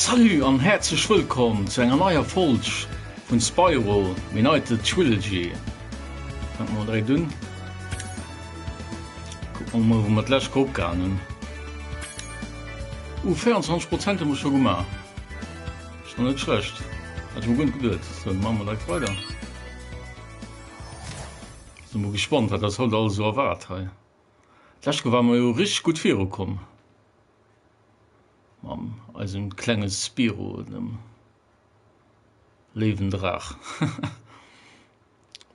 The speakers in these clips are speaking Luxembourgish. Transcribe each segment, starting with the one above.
Salut an häerzlech wëllkomm zu enger neier Folg vun Spyro United Trilogy. Fänke mer direkt un. Kucke mer mol wou mer d'lescht Kéier opgehalen hunn. Uh, 24 Prozent hu mer scho gemaach. Ass net schlecht. Hat ech mer guer net geduet. Sou, maache mer direkt weider. Sinn mol gespannt wat eis haut alles esou erwaart hei. D'lescht Kéier ware mer jo richteg gutt virukomm mam eisem klenge Spyro, dem léiwen Draach.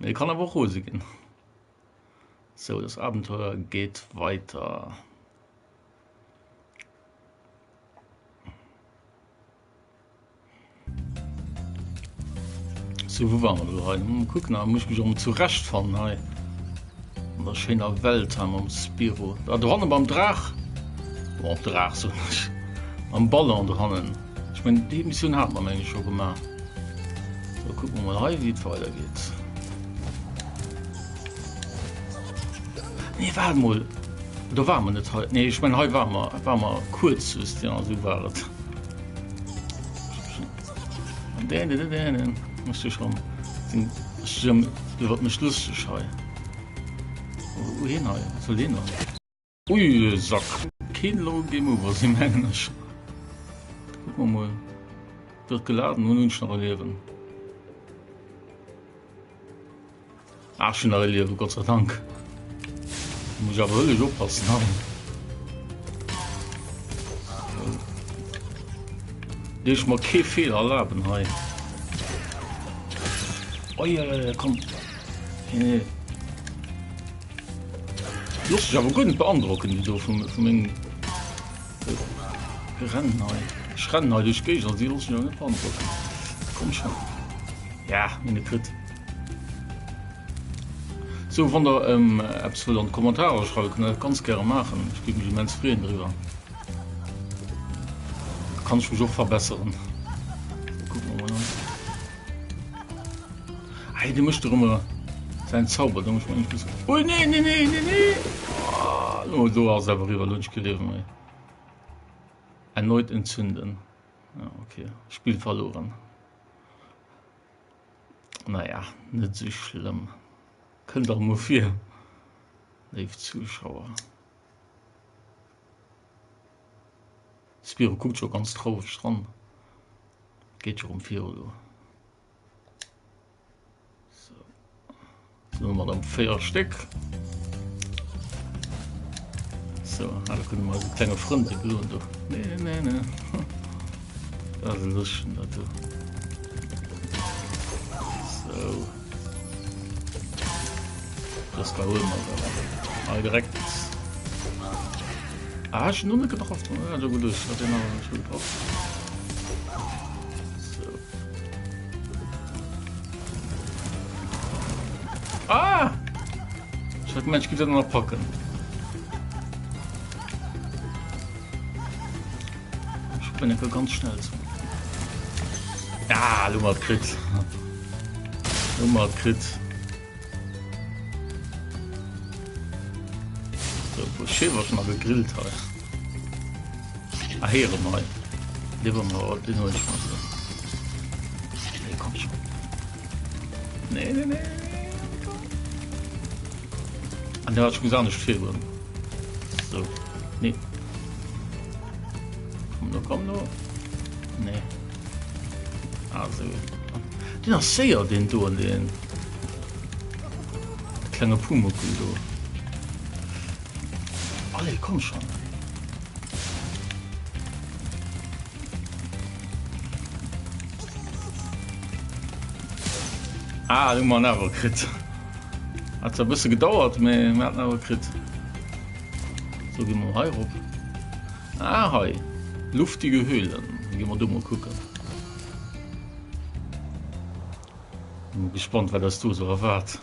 Mee e kann awer och rose ginn. Sou, das Abenteuer geht weiter. Sou, wou ware mer elo hei? Mol kucken, hei muss ech mech erëm zurechtfannen hei an der schéiner Welt hei mam Spyro. Ah, dohanne beim Draach, bon, Draach soen ech, mam Ballon dohannen. Ech mengen, déi Missioun hate mer mengen ech scho gemaach. Da kucke mer mol hei, wéi et weidergeet. Nee, waart mol, do ware mer net hei. Nee, ech mengen, hei ware mer, ware mer kuerz just, jo, esou war et. Muss du schon iwwer mech lusteg hei. Oh, hien hei, wat soll deen dann? Ui, Sack. Keen lo Game Over sinn, mengen ech. Kucke mer mol. Wird geladen, hunn ech nach e Liewen. Ah, ech hunn nach e Liewen, Gott sei Dank. Muss ich awer höllisch oppassen hei. Dierf ich mer kee Feeler erlaben hei. Oh ja, ja, ja, komm. Nee. Looss sech awer guer net beandrocken, déi do vu vu mengem Rennen hei. Ech rennen hei duerch d'Géigend, also déi loosse sech awer net beandrocken. Komm schon. Ja, mir hunn e kritt. Sou, wann der eppes wëllt an d'Kommentarer schreiwen, kënnt der dat ganz gäre maachen. Ech géif mech immens freeën driwwer. Da kann ech mech och verbesseren. Sou, kucke mer mol an. Hey, dee mécht doch ëmmer säin Zauber, da muss ech mol eng bëssen. Ui, nee, nee, nee, nee, nee! Ah, lo, do ass et awer eriwwer, lo hunn ech kee Liewe méi. Erneut entzünden. Ja, okay. Spiel verloren. Naja, net esou schlëmm. Kënnt alt mol vir, léif Zuschauer. Spyro kuckt scho ganz traureg dran. Geet jo rëm viru lo. So hu mer dann 4 Stéck. So, ah, da kënne mer eise klenge Frënd de bloen do. Nee, nee, nee. Dat ass e lëschten dat do. So. Das kann huelen mer awer. Hei direkt. Ah, ech hunn noch net getroffen. Ja, so gut, ech hat den awer schon getroffen. Ah! Ich hab gemeint, ich geh noch packen. Ich bin ja ganz schnell. Ja, du mal kritt. Du mal kritt. So, wo Schäfer schon mal gegrillt hat. Ah, hier mal. Lieber mal, den hol ich mal so. Nee, komm schon. Nee, nee, nee. An der hat schon gesagt, nicht viel. So. Nee. Komm nur, komm nur. Nee. Also. Den ass séier, den do an den klenge Pumuckl do. Allez, komm schon. Ah, hu mer en awer kritt. Hat zwar e bësse gedauert, mee mir haten awer kritt. So, gi mer hei erop. Ah, hei. Luftige Höhlen. Gi mer do mol kucken. Bin gespannt, wat eis do esou erwaart.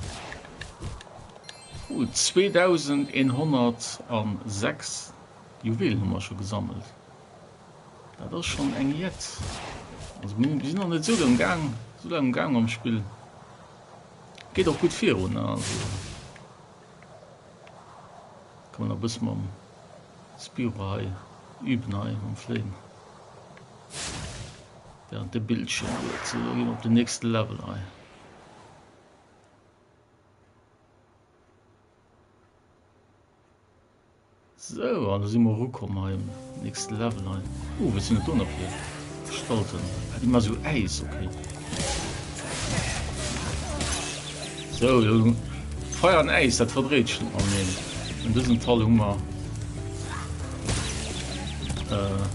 Uh, 2106 Juwelen hu mer scho gesammelt. Dat ass schonn eng Jett. Also mir sinn nach net esou laang gaang, esou laang gaang am Spill. Geet och gutt virun, ne? Also kann man nach e bësse mam Spyro hei üben hei mam Fléien. Während de Bildschirm luet. Sou, da gi mer op den nächste Level hei. Sou, an da si mer erukomm hei um nächste Level hei. Oh, wat sinn dat do nach fir Gestalten? Ah, déi maache sou Äis, okay. Sou, do Feier an Äis, dat verdréit sech net mateneen. An dësem Fall hu mer äh,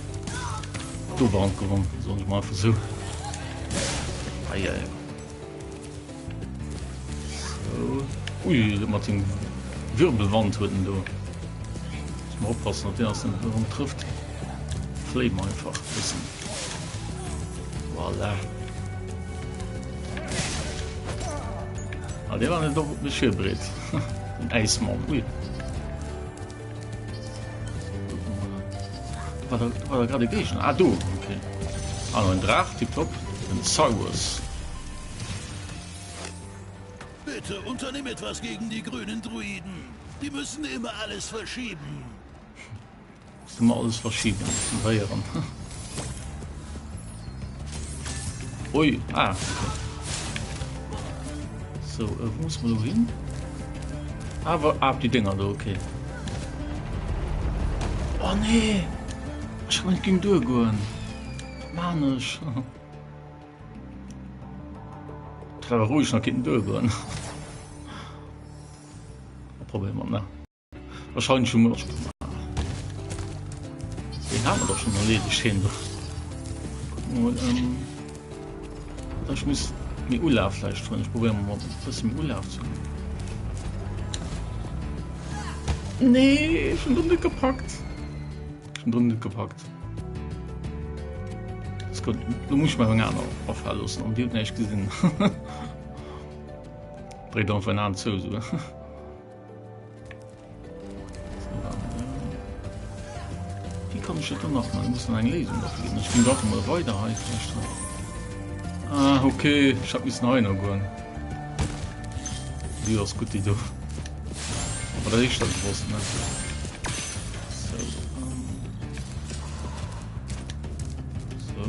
d'Oberhand gewonnen, soen ech mol einfach sou. Ei, ei, ei. So. Ui, mat dem Wirbelwand huet en do. Muss mer oppassen, dat deen ass net erëm trëfft. Fléi mer einfach bëssen. Voilà. Ah, dee war net op mech virbereet. Den Äismann. Ui. War da, war da gerade Géigner? Ah, do, okay. Ah, noch ein Draach, tipptopp. Den Cyrus. Bitte unternimm etwas gegen die grünen Druiden. Die müssen immer alles verschieben. Müssen immer alles verschieben. Heieren. Ui, ah, okay. So, äh, wo muss man do hin? Awer ah, die Dinger do, okay. Oh nee! Ech hat ging duergoen. Man ech. Treffer ruhig nach kinten duergoen. Probieren wir nach. Wahrscheinlich schon mal. Den haben wir doch schon erledigt hin. Gucken wir mal, ähm, ich muss mir Ulaf vielleicht holen. Ich probiere mal ein bisschen mehr Ulaf zu holen. Nee, schon drin nicht gepackt. Schon drin nicht gepackt. Das gut. Du muss mal eng aner afallen lassen, an die hat nicht gesehen. Dreht einfach einen zu. So. Wie kann ich dat nach man muss eng Léisung dafür ginn. Ech ginn doch mal weider hei vielleicht. Ah, okay, ich hab missen hei noch goen. Déi ass gutt déi do. Aber dat ist dat gewosst, ne? So, ähm. So.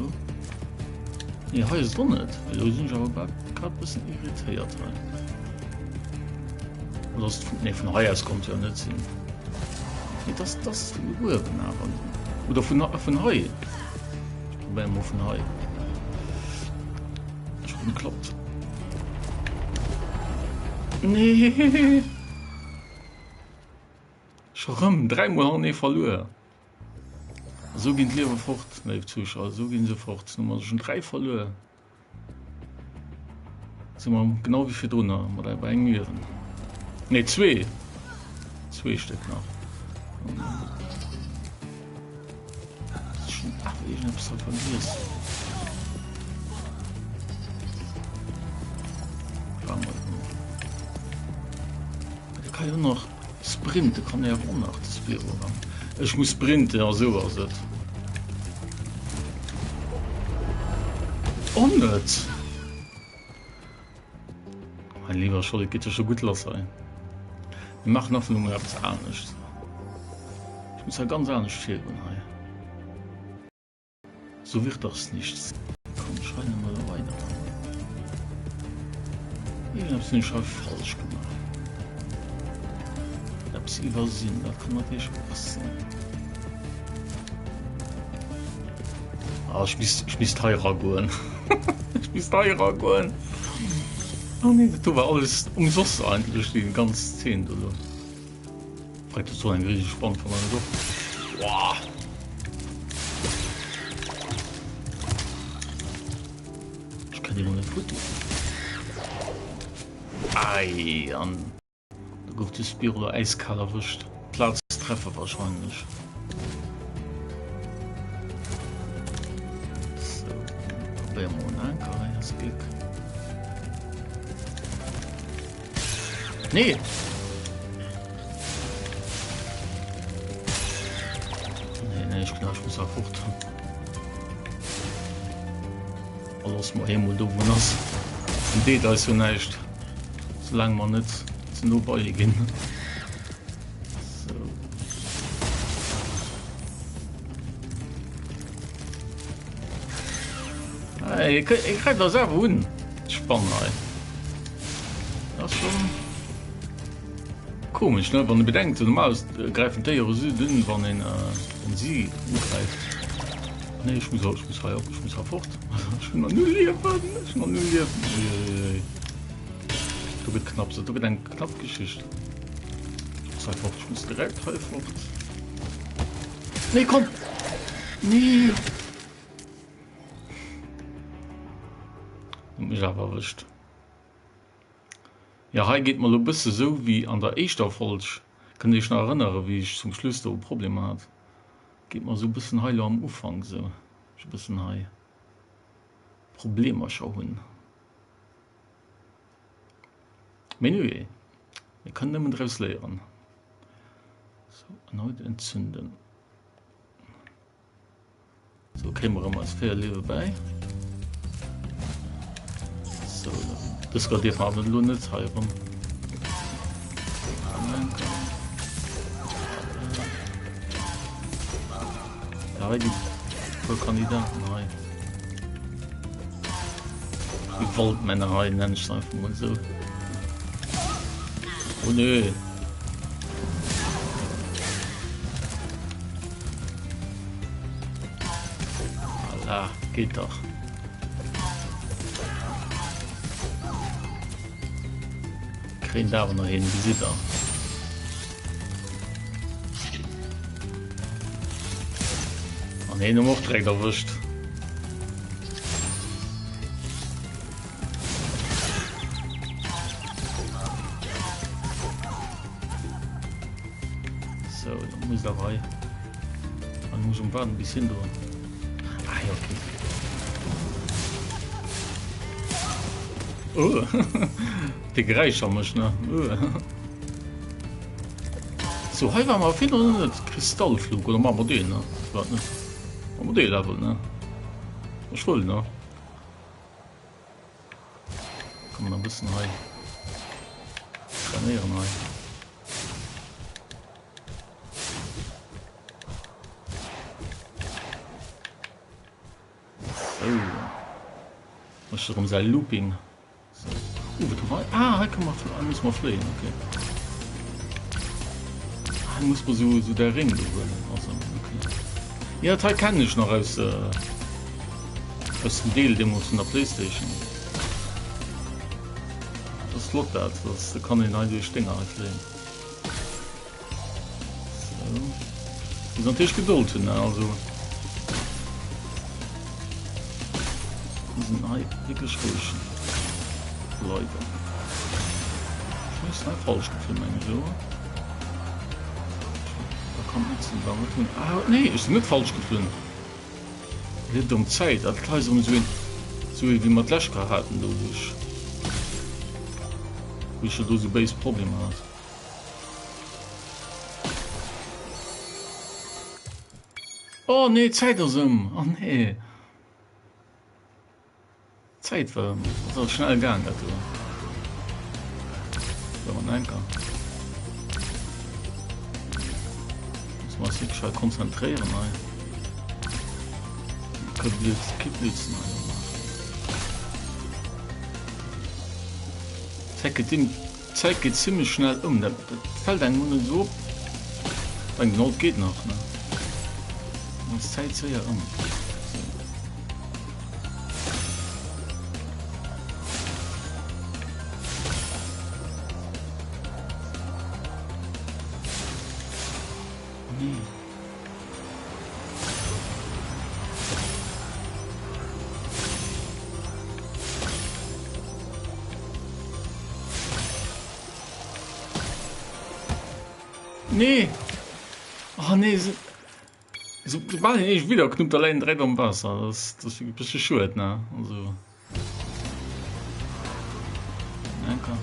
Nee, hei ist et och net. Elo sinn ech awer grad bëssen irritéiert hei. Oder ass et vun, nee, vun hei aus konnt jo net sinn. Nee, das, das ist vun uewen awer. Oder vun, vun hei. Ich probéiere mol vun hei. Ech hoffen, et klappt. Nee. Scho rëm dräimol hanneree verluer. Esou ginn d'Liewe fort, léif Zuschauer, esou ginn se fort. Nu mer schon 3 verluer. Si mer genau wéi virdrunner mat bei engem Liewen. Nee, zwee. Zwee Stéck nach. Schon awer iergendeppes hei vergiess. Da kann jo nach Sprinte kann e awer och nach de Spiro ran. Ech muss sprinten, a sou ass et. Oh net! Mein lieber Scholl, et geet jo scho gutt lass hei. Mir maachen einfach elo mol eppes anescht. Ech muss hei ganz anescht virgoen hei. So wird das nichts. Komm, ech rennen emol weider. Irgendeppes hunn ech hei falsch gemaach. Eppes iwwersinn, dat kann natierlech och sinn. Ah, ech misst, ech misst hei eragoen. Ech misst hei eragoen. Oh nee, dat do war alles umsoss eigentlech, déi ganz Szene do lo. Freit das eng riesig Spann von einer doch. Boah. Ich kann die mal nicht foto. Ei, an da gouf de Spiro eiskal erwëscht. Platz treffer wahrscheinlich. So, probieren wir mal einen Anker, das Glück. Nee! Nee, nee, ich glaube, ich muss auch fort. Oh, lass mal eemol do wou en ass. En deet eis jo näischt, soulaang mer net ze no bei e ginn. So. Hie gräift eis awer un, d'Spann hei. Dat ass schonn komesch, ne? Wann e bedenkt, normalerweis gräifen d'Déiere se un, wann een wann si ugräift. Nee, ech muss, ech muss hei op, ech muss hei fort. Ech hunn nach null Liewen, ech hunn nach null Liewen. Uiuiui. Do gëtt knapp, do gëtt eng knapp Geschicht. Ech muss hei fort, ech muss direkt hei fort. Nee, komm! Nee! Huet mech awer erwëscht. Ja, hei geet mer lo bësse sou wéi an der éischter Folg. Kënnt Dir Iech nach erënnere wéi ech zum Schluss do Problemer hat? Geet mer sou bëssen hei lo am Ufank sou, ech e bëssen hei Problemercher hunn. Mee nujee, mir kënnen nëmmen draus léieren. Sou, erneut entzünden. Sou, kréie mer erëm eis 4 Liewe bäi. Sou, dës Kéier dierfe mer awer elo net hei erëm. Ja, hei déi puer Kandidaten hei. Die Waldmänner hei nennen ich einfach mal so. Oh nö. Voilà, geht doch. Kréien dat awer nach hin, gesitt der. An heen hu mer och direkt erwëscht. So, da muss da hei. Dann muss um warten bis hin do. Ah, ja, okay. Oh. Déi Geräischer mech ne. Oh. So hei war mer vill oder net Kristallflug oder machen wir den ne? Wat net? Machen wir den Level ne? Ech wëll ne? Kann man e bëssen hei trainéieren hei. Sou. Mécht erëm säi Looping. Sou. Uh, wat hu mer hei? Ah, hei kënne mer, hei musse mer fléien, okay. Hei muss mer sou, sou däi Réng do huelen. Also, okay. Ja, dat hei kennen ech nach aus, äh, aus dem Deel deemools vun der Playstation. Dat ass flott dat, dat da kann een hei duerch Dénger hei fléien. So. Muss natürlich Geduld hunn, ne? Also. Muss een hei wirklich ruhig bleiwen. Ich muss hei falsch gefilmt, mengen ich, oder? Da kann net sinn, da wat hunn. Ah, nee, ich sinn net falsch geflunn. Geet ëm d'Zäit, dat hei ass erëm esou een, esou ee wéi mer d'lescht Kéier haten do, wou ech, wou ech jo do esou béis Problemer hat. Oh nee, d'Zäit ass ëm! Oh nee! D'Zäit war ëm. Ass awer schnell gaang dat do. So, an enker. Muss mer eis wierklech hei konzentréieren hei. Kee Blödsinn, kee Blödsinn hei maachen. D'Zäit geet D'Zäit geet zimlech schnell ëm, dat fält engem guer net esou op. Denkt een, oh, et geet nach, ne? Dann ass d'Zäit séier ëm. Nee. Nee! Oh nee, so, so, sobal een eech wieder knuppt, da läit en direkt am Waasser. Dat ass, dat ass wierklech e bëssche schued, ne? Also. Enker.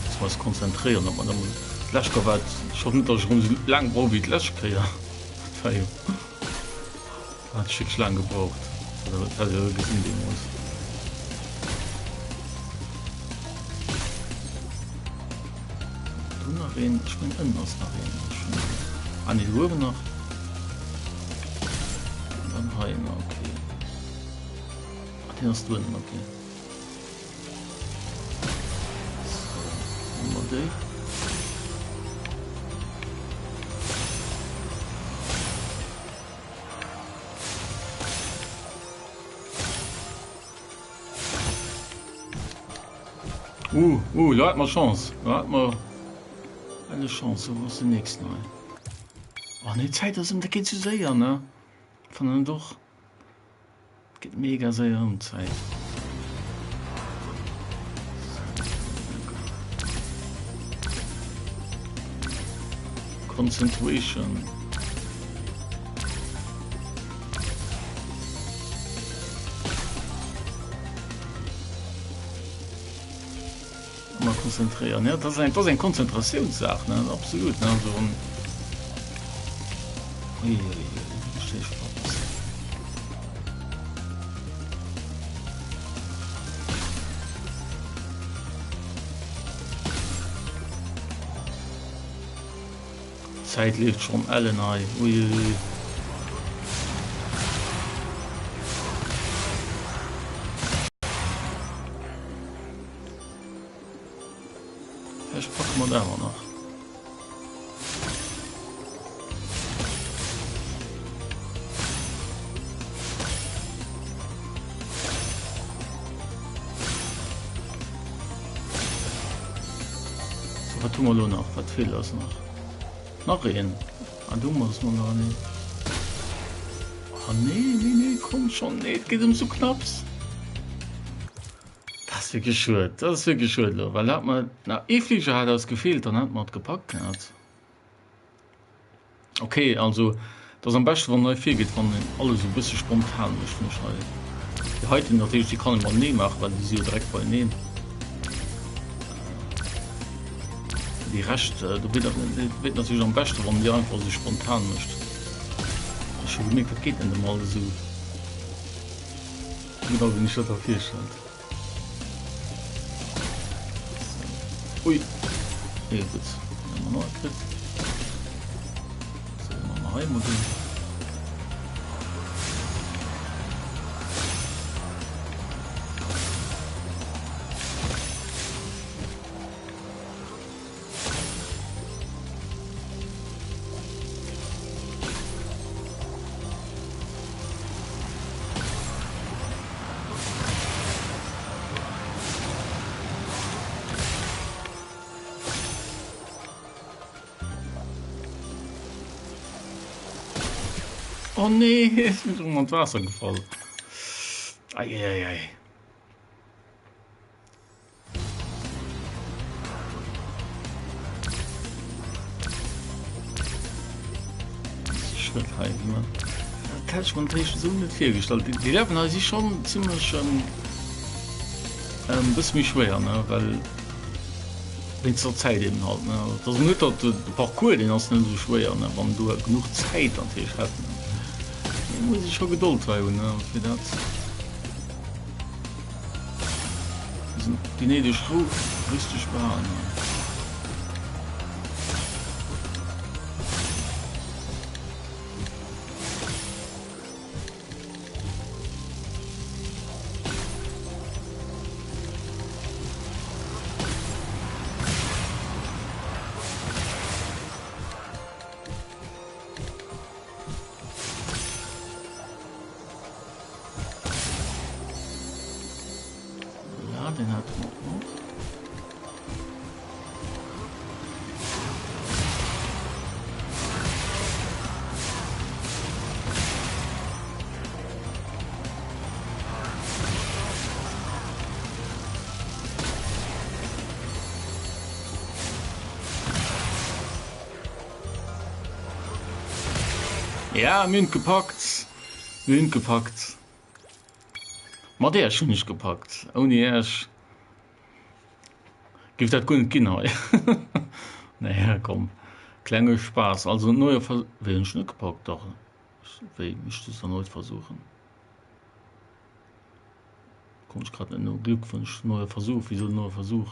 Muss mer eis konzentréieren, ob mer da mol d'lescht Kéier war et, ech hoffen net, datt ech erëm esou laang brauch wéi d'lescht Kéier. Dat war jo, do hat ech wierklech laang gebraucht. Dat hat Dir jo gesinn deemools. nach een? Ech mengen ënnen ass nach een. Ah nee, do uewen nach. An dann hei nach, okay. Ah, deen ass do ënnen, okay. So, hu mer déi. Uh, uh, lo hat mer Chance. Lo hat mer eine Chance. So, wo ass den nächsten hei? Oh nee, d'Zäit ass ëm, dat geet sou séier, ne? Fannen et och. Geet mega séier ëm d'Zäit. Concentration. Ëmmer konzentréieren. Ja, dat ass eng, dat ass eng Konzentratiounssaach, ne? Absolut, ne? Also, wann. Ui, ui, ui, ui, ech D'Zäit leeft schonn ellen hei. Uiuiui. Vläicht packe mer et awer nach. So, wat hu mer elo nach? Wat feelt eis nach? Nach een. Ah, do muss mer nach een. Ah, nee, nee, nee, komm schon. Nee, et geet ëm sou knapps. Dat ass wierklech schued. Dat ass wierklech schued elo, well hat mer nach ee Fliger hat eis gefeelt, dann hätte mer et gepackt gehat. Ok, also et ass am beschten wann en hei virgeet, wann een alles esou e bësse spontan mécht, finn ech hei. Déi heiten natierlech, déi kann ee matenee maachen, well déi si jo direkt beieneen. Déi Rescht, do wier et natierlech am beschten, wann een déi einfach esou spontan mécht. Ech hu gemierkt, dat geet net ëmmer alles esou genau wéi een sech dat da virstellt. Ui. Nee, gutt. Dann haben wir noch gekriegt. So, machen wir hei mal den. Oh nee, ech sinn erëm an d'Waasser gefall. Eieiei. Schued hei immer. Dat hätt ech mer natierlech esou net virgestallt. Déi Level hei si schonn zimmlech ähm, ähm, bësse méi schwéier, ne? Well wéinst der Zäit eben halt, ne? Dat ass net, datt de Parcours, deen ass net esou schwéier, ne? Wann du genuch Zäit natierlech hätt, ne? Mee muss ee scho Gedold hei hunn, ne? Fir dat. Déi néideg Rou richteg behalen hunn. Voilà, den hat man och. Ja, mir hunn et gepackt. Mir hunn et gepackt. Mat Äerch hunn ech gepackt. Ouni Äerch géif dat guer net ginn hei. Naja, komm. Klenge Spaass. Also neuer Ver wéi hunn ech net gepackt? Dach. Wéi misst es erneut versuchen? Komm ech grad net no. Glückwunsch, neuer Versuch. Wieso neuer Versuch?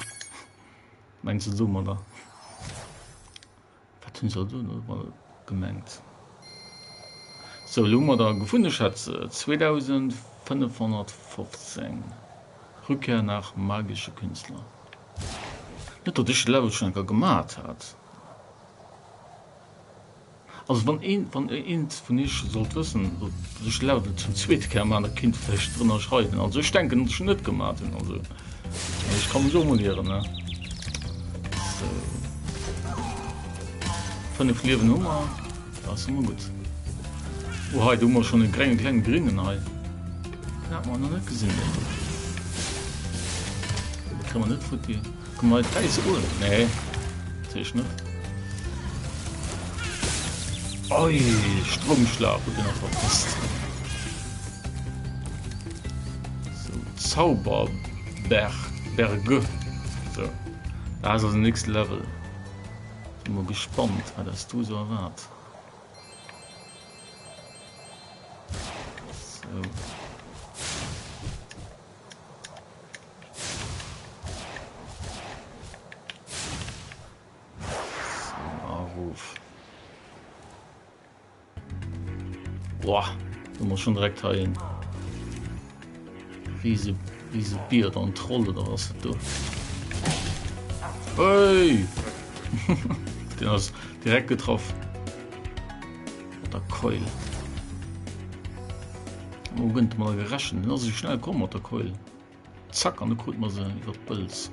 Mengs du domadder? hunn se do gemengt? Sou, elo hu mer der gefunden Schätze 2515. Rückkehr nach magische Künstler. Net datt ech de Level schon enker gemat hat. Also wann een wann eent vun iech sollt wëssen datt ech de Level zum zweete Kéier man, da kinnt vläicht drënner schreiwen. Also ech denken datt ech en net gemat hunn. Also ech ka mech och mol ieren ne. Sou. 5 Liewen hu mer. Dat ass ëmmer gutt. Oh hei, do hu mer schonn e grénge klenge Gringen hei. Den hat mer nach net gesinn. Den do. Den kréie mer net futti. Komm hei d'Päis un. Nee, natierlech net. Oi, Stroumschlag huet en nach verpasst. So, Zauberberg. Berge. So, dat ass also nächste Level. Sinn mol gespannt wat eis do sou erwaart. Sou. Sou, erof. Boah, do mer schon direkt hei en riese riese Bier oder en Troll oder was dat do. Hey! Den ass direkt getroff. Mat der Keul. Wo gënnt man gerechnet? Den ass esou schnell komm mat der Keul. Zack, an du krut mer se iwwer d'Bëls.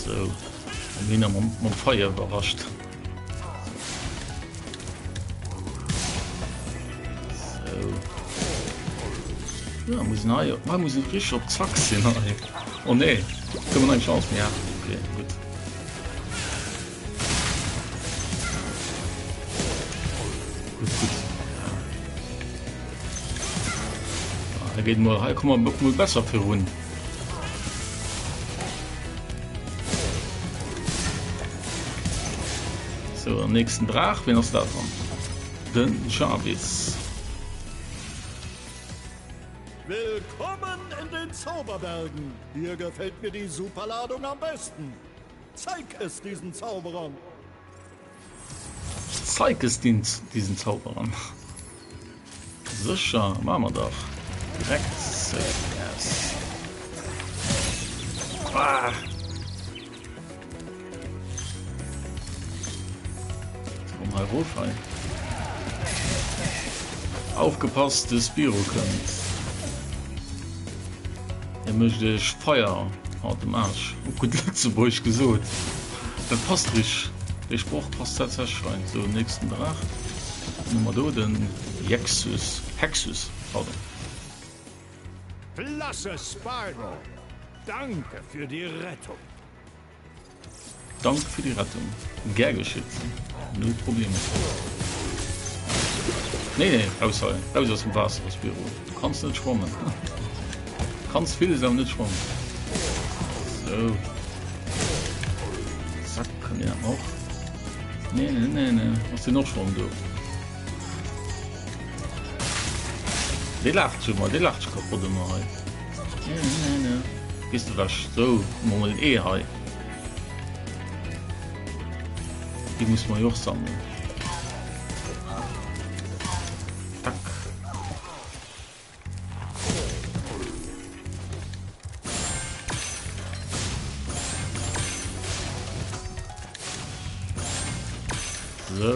Sou, an hien mam, mam Feier iwwerrascht. Sou. Ja, muss hei, hei muss ich richtig op Zack sinn. Hei. Oh nee, können wir eng Chance mehr? Ja, okay, gut. Gutt, gutt. Ah, da geet mol, hei komme mer mol besser virun. So, am nächsten Draach, wen ass dat dann? Den Jarvis. Willkommen in den Zauberbergen. Hier gefällt mir die Superladung am besten. Zeig es diesen Zauberern! Zeig es diesen Zauberern! Sécher, maache mer dach direkt. Sou, yes. Ah. Komm hei erof hei. Aufgepasst, de Spyro kënnt. E mécht iech Feier haut dem Aarsch. Op gutt Lëtzebuergesch gesot. Dat passt richteg. Dee Sproch passt tatsächlech rein. Sou, nächsten Draach. Dann hu mer do den Jexus, Hexus, pardon. Klasse Spyro! Danke für die Rettung! Dank fir déi Rettung. Gär geschitt. Null Problemo. Nee, nee, raus hei. Raus aus dem Waasser, Spyro. Du kanns net schwammen. Kanns villes, awer net schwammen. So. Zack, kann den och. Nee, nee, nee, nee. Ass den och schonn do? Dee laacht sech ëmmer, dee laacht sech kapott ëmmer hei. Nee, nee, nee. Gees de wech. So, hu mer mol en Ee hei. Déi muss mer jo och sammelen. Tack. So.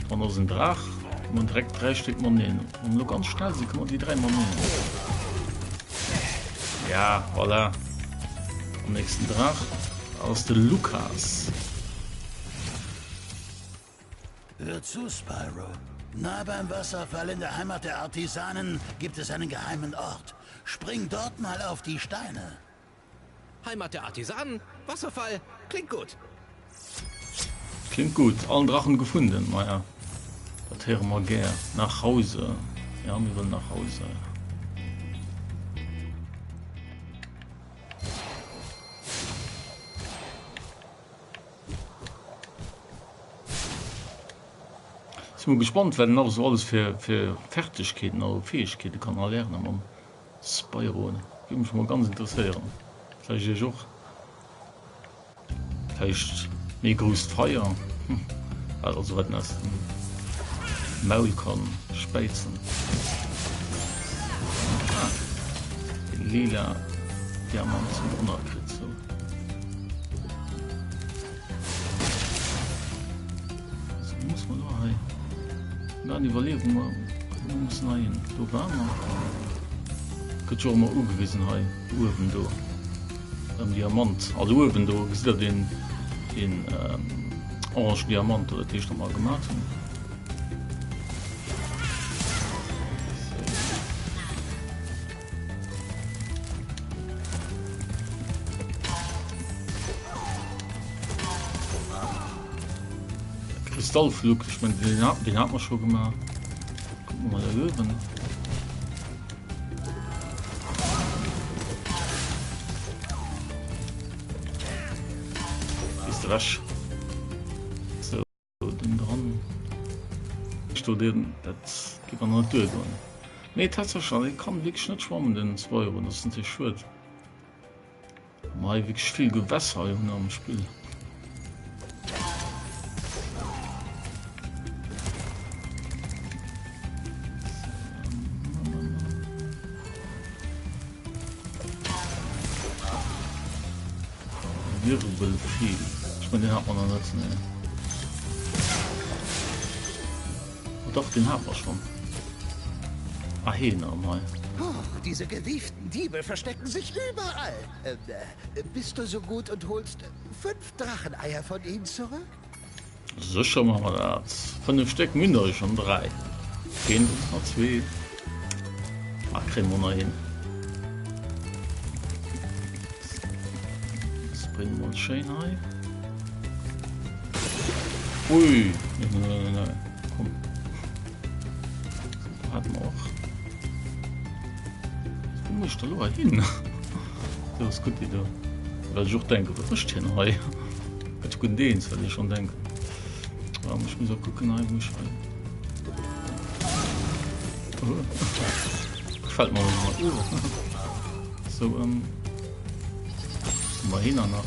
Dann ass en Draach. Man direkt drei Stück Moneen. Wann lo ganz schnell si, kann man déi drei Moneen. Ja, voilà. Am nächsten Draach ass de Lukas. Hör zu, Spyro. Nah beim Wasserfall in der Heimat der Artisanen gibt es einen geheimen Ort. Spring dort mal auf die Steine. Heimat der Artisanen, Wasserfall, klingt gut. Klingt gut. Allen Drachen gefunden. Maja, dat héiere mer gär. Nach Hause. Ja, mir wëllen nach Hause. Si mol gespannt, wat en nach esou alles fir fir Fertigkeeten a Fäegkeete kann erlernen mam Spyro. Géif mech mol ganz interesséieren. Vläicht iech och. Vläicht méi grousst Feier, also wat en aus dem Maul kann späizen. Ah, den lila Diamant zum ënnerkritt sou. So, muss man do hei. Dann iwwerleeën mer, wo muss hei hin? Do war mer. Gëtt jo och ëmmer ugewisen hei uewen do. Am Diamant, also uewen do gesitt der den den ähm, orange Diamant do, dat heescht nochmal gemaat hunn. Kristallflug, ich mein, den, den hat man schon gemacht. Gucken wir mal da oben. Ist ewech. So, den dran. Sto den, dat geet an net duergoen. Nee, tatsächlich, e kann wierklech net schwammen, den Spyro, dat ass natierlech schued. Mer hei wierklech vill Gewässer hei hunn am Spill. Wirbelviel. Ich mein, den hat man noch net. Nee. Oh, doch, den hat man schon. Ah, hier noch mal. Oh, diese gewieften Diebe verstecken sich überall. Äh, äh, bist du so gut und holst fünf Dracheneier von ihnen zurück? Sécher maache mer dat. 5 Stéck, mir hunn der jo schonn 3. Feelen ons nach zwee. Ah, kréie mer nach hin. Springe mol schéin hei. Ui, nee, nee, nee, nee. Komm. So, hatten wir och. Wo muss ich da lo hin? Dat ass gutt, déi do. Well ech och denken, wat mécht hien hei? Wat gutt deens, wat ech schon denken. Ah, ech muss och kucken hei, wou ech hei. Oh. Gefällt mir mal. Oh. So, ähm. Mal hin nach.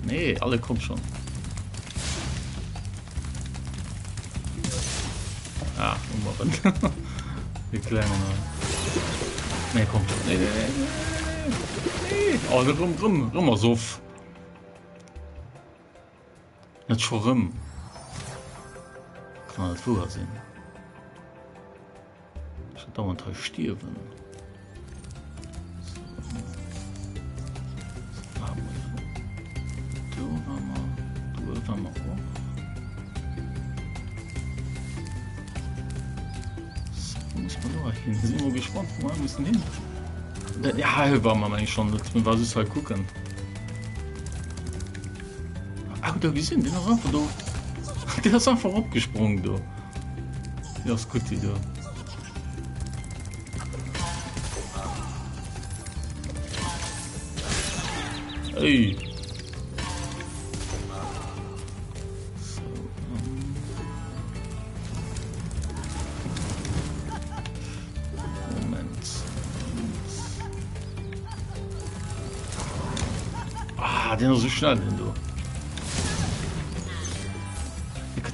Nee, alle kommt schon. Ah, ummachen. Die kleinen. Nee, kommt schon. Nee, nee, nee. Nee. Oh, rum, rum, rum, soff. Net scho rëm. Kann net wouer sinn. Ech wär dauernd hei stierwen. Do war mer, do war mer och. So, wo muss man do hin? Sinn mol gespannt, wo mer mussen hin. Ja, hei war mer meng schon, dat war just hei kucken. Ah, da gesinn, den ass einfach do. Den ass einfach opgesprungen do. Ja, ass gutt, déi do. Ey. So, ähm. Moment. Ah, den ass so schnell, den do.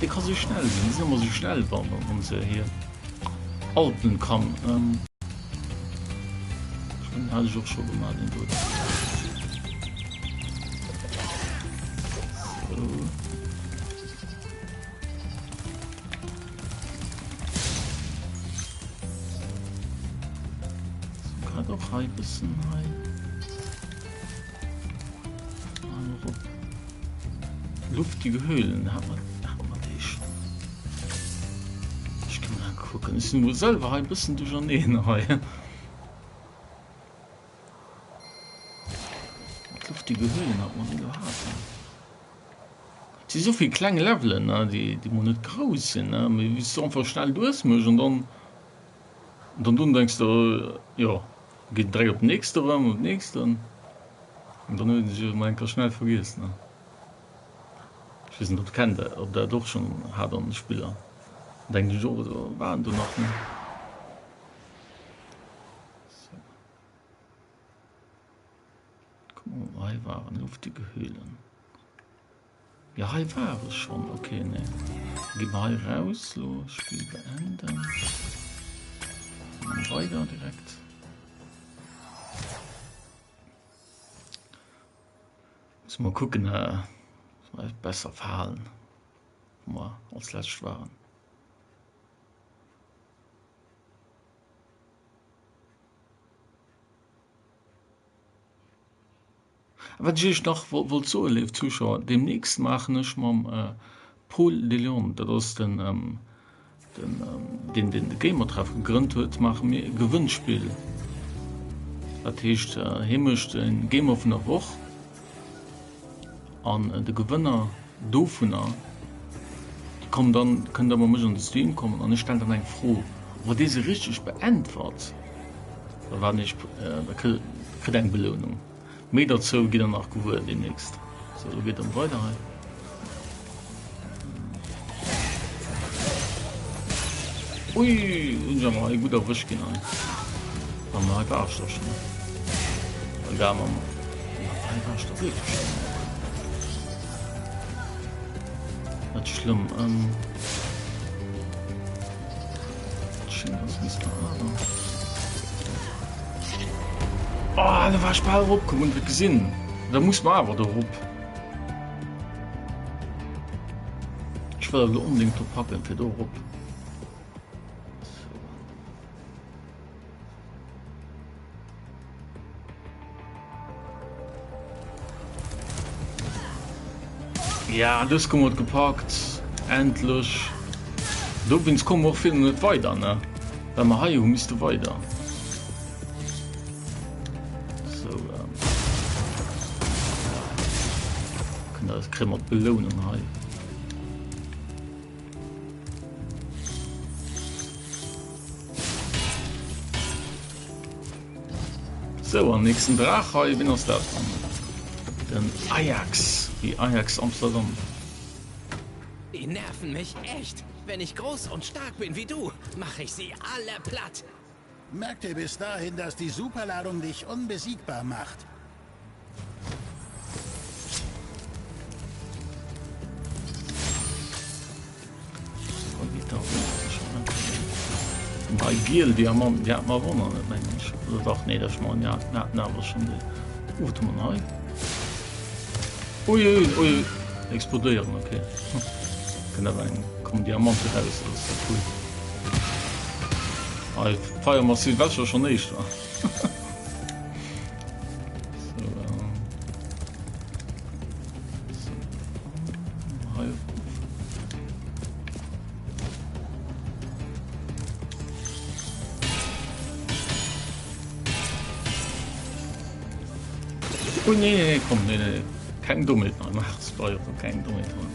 Dee ka sou schnell sinn, déi sinn ëmmer sou schnell wann wann se hier halten kann. Ähm, ech mengen hat ech och scho gemaach den do. So. So, grad och hei bëssen hei. Luftige Höhlen hat man, hat man déi schon? Ech kann mal kucken. Ech sinn wohl selwer hei e bëssen duercherneen hei. Luftige Höhlen hat man déi do haten. Et si souvill kleng Levelen, ne, déi, déi mol net grouss sinn, ne, mee wou s du einfach schnell duerch méchs an dann, dann dunn denks de, jo, Geet direkt op den nächsten erëm, op den nächsten. An dann huet een sech emol eng Kéier schnell vergiess, ne? Ech weess net, ob kennt der, ob der dat och schonn hat an de Spiller. Denken ech och, do waren do nach ne. So. Guck mal, hei waren luftige Höhlen. Ja, hei war ech schon. Okay, ne. Gi mer hei raus, lo Spiel beenden. Dann weider direkt. Muss mal kucken, äh, besser verhalen, wo mer als lescht waren. A wat ech iech nach wollt soen, léif Zuschauer, Deemnächst maachen ech mam Paul Deleon, dat ass den, deen deen de Gamertreff gegrënnt huet, maache mir e Gewënnspill. Dat heescht, hie mécht e Gamer vun der Woch an de Gewënner dovunner, déi kommen dann, kënnen da bei mech an de Stream kommen an ech stellen dann eng Fro. Wa dee se richteg beäntwert, da waarden ech, da kritt eng Belounung. Méi derzou gitt der nach gewuer deemnächst. Sou, lo geet et weider hei. Ui, hunn ech awer hei gutt erwëscht ginn hei. Ah, ma hei war ech doch schon. Egal, ma hei war ech doch wierklech schon. Net schlëmm. Ähm, Oh, da war ich bal erop komm und gesinn. Da muss man awer do rop. Ich will elo unbedingt do packen fir do rop. Ja, dës hu mer gepackt. Endlech. Dowéinst komme mer och vill net weider, ne? Well mer hei hu misste weider. So, ähm. Kënnt da kréie mer d'Belounung hei. Sou, an nächsten Draach hei, wien ass dat dann? Den Ajax, wéi Ajax Amsterdam. Die nerven mich echt. Wenn ich groß und stark bin wie du, mache ich sie alle platt. Merk dir bis dahin, dass die Superladung dich unbesiegbar macht. Bei giel Diamanten, déi hat mer awer och nach net, mengen ech. Oder dach, nee, dat ass ja, mir haten awer schonn déi. Oh, wat hu mer hei? Ui, ui, ui, explodéieren, okay. Kënnt awer eng, kommen Diamante raus, dat ass ja cool. Hei feiere mer Silvester schonn éischter. Oh nee, nee, komm, nee, nee. Keng Dummheet hei, mach Spyro, keng Dummheet hei.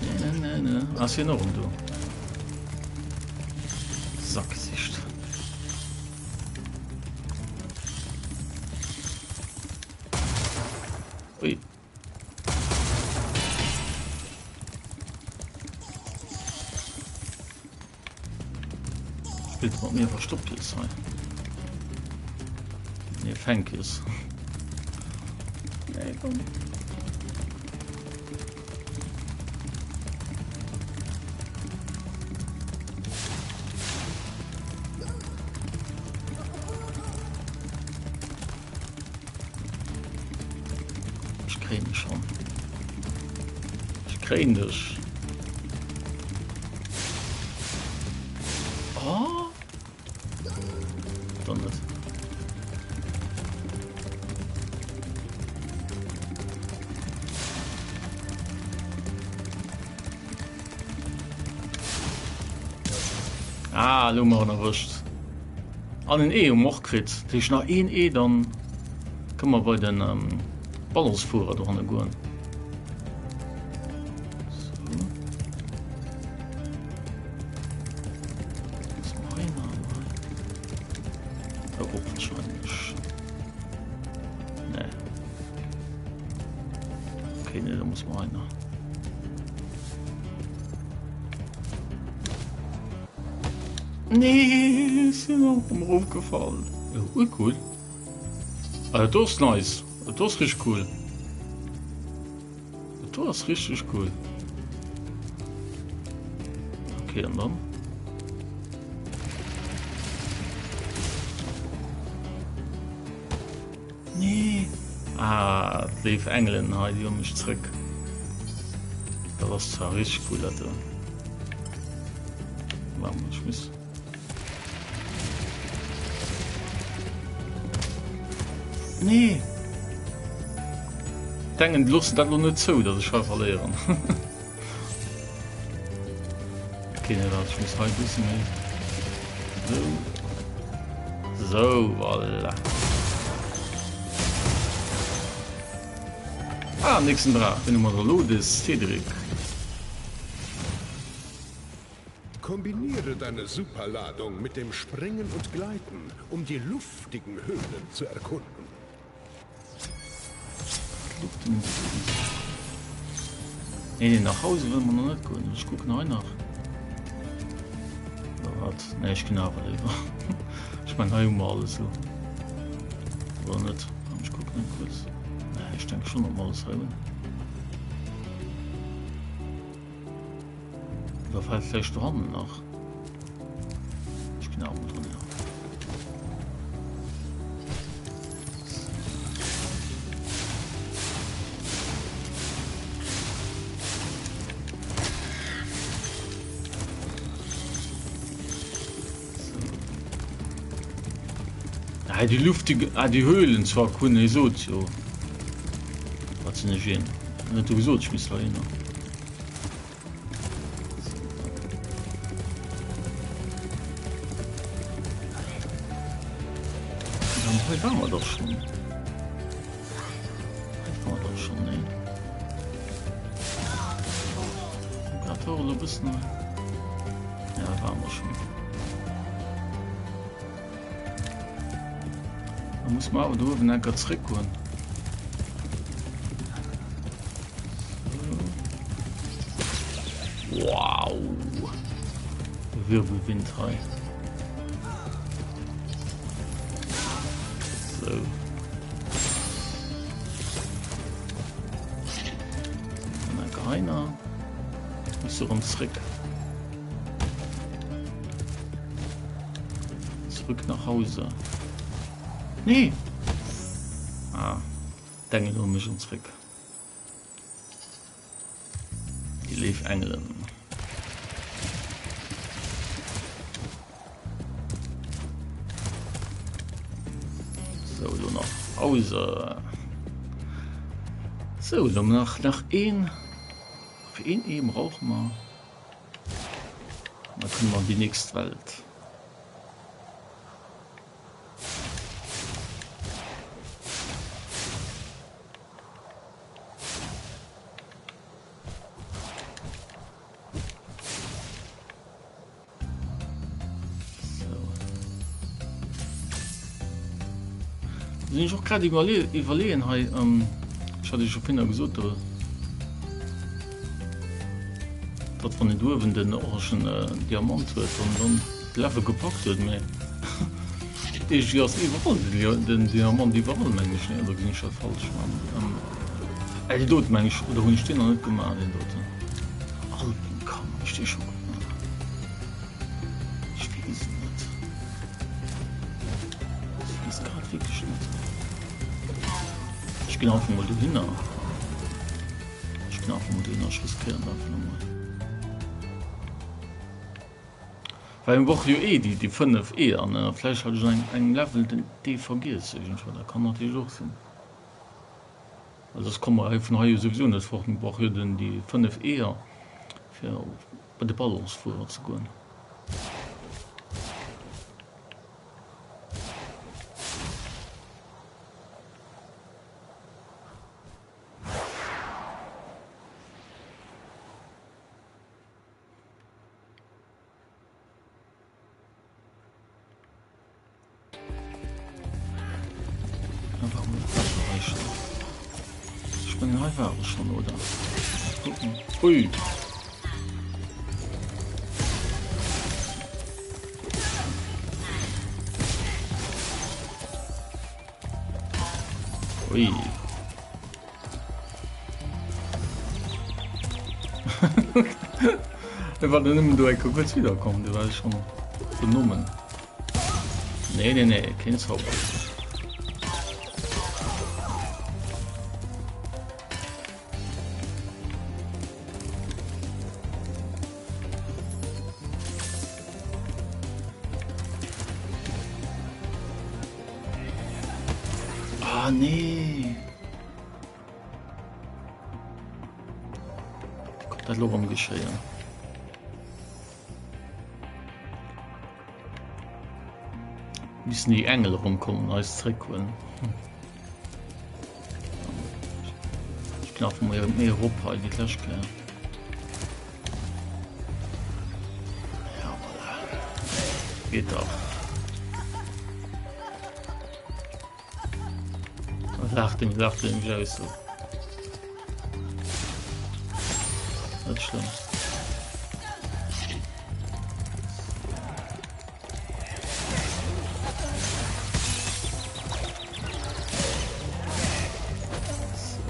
Nee, nee, nee, nee. Ass hien och do? Sackgesicht. Ui. Spillt mat mir Verstoppjes hei. Nee, Fänkjes. Nee, komm. Ech kréien dech schon. Ech kréien dech. Oh. Dann net. Ah, lo mer en erwëscht. An en Ee hu mer och kritt. Dat heescht nach een Ee, dann kënne mer bei den ähm, Ballonsfuerer dohanne goen. Nee, ech sinn och erëm erofgefall. Ui cool. Ah, dat do ass nice. Dat do ass richteg cool. Dat do ass richteg cool. Okay, an dann? Nee. Ah, d'léif Engelen hei, déi hu mech zréck. Dat ass zwar richteg cool, dat do. Warte mal, ich muss. Nee. Denken, die loossen dat lo net zou, dass ech hei verléieren. Okay, nee, warte, ich muss hei e bësse méi. So. So, voilà. Ah, nächsten Draach, den hu mer da lo, de Cedric. Kombiniere deine Superladung mit dem Springen und Gleiten, um die luftigen Höhlen zu erkunden. Nee, nee, nach Hause wëlle mer nach net goen. Ech kucken hei nach. Oder wat? Nee, ech ginn awer léiwer. Ech mein, hei hu mer alles lo. Oder net? Ech kucken net kuerz. Nee, ech denke schon, datt mer alles hei hunn. Oder fällt vläicht dohannen nach? Ech ginn awer mol dran, ja. Ah, die luftige, ah, die Höhlen zwar kun ich sot jo. Wat sinn ech een? Net du gesot, ich muss da hin. Hei waren wir doch schon. Hei waren wir doch schon, ne? Grad och elo bëssen. Ja, waren wir schon. Da muss man awer do uewen enker zréck goen. Wow! Wirbelwind hei. So. Dann enker heiner. Muss erëm zréck. Zurück nach Hause. Nee! Ah, d'Engel hunn mech erëm zréck. Déi léif Engelen. So, lo nach Hause. So, lo nach, nach een. Nach een Ee brauche mer. Da kënne mer an déi nächst Welt. Sinn ech och grad iwwerleeën hei, ech hat Iech jo virhinner gesot, do, datt wann een do uewen den orangen Diamant huet, wann en dann d'Level gepackt huet, mä iergendwéi ass iwwerall den Diamant iwwerall, meng ech, nee, oder gesinn ech dat falsch? Äh, déi doten, meng ech, oder hunn ech deen nach net gemaach, deen doten? Alpenkamm, hunn ech dee scho gemaach? Ech weess et net. Ech weess grad wierklech net. Ech ginn einfach mol dohinner. Ech ginn einfach mol dohinner, ech riskéieren dat einfach mol. Well mir brauche jo eh déi, déi 5 Eeër, ne? Vläicht hat ech an engem Level den dee vergiess iergendwou, dat kann natierlech och sinn. Well soss komme mer hei vun hei jo souwisou net fort. Mir brauche jo den déi 5 Eeër fir bei de Ballonsfuerer ze goen. Ich meine, hei war ich schon, oder? Gucken. Ui! Ui. E war nëmmen do eng kuerz wiederkomm, du war schon benommen. Nee, nee, nee, keen Zauber. Ah, nee. Kommt dat lo rëm geschéien? Missen déi Engel erëmkommen an eis zréckhuelen. Hm. Ech ginn einfach mol méi erop hei wéi d'lescht Kéier. Ja, voilà. Geet dach. Laacht den, laacht den mich aus. So. Net schlimm.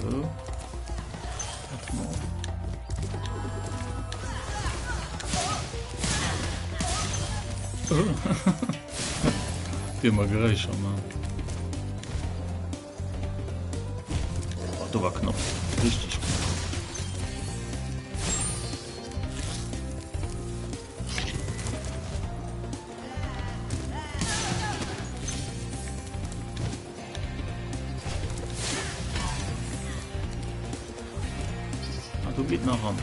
So. Warte mal. Oh. Déi ëmmer Geräischer man. Oh, do war knapp. Richtig knapp. Ah, do geet nach an.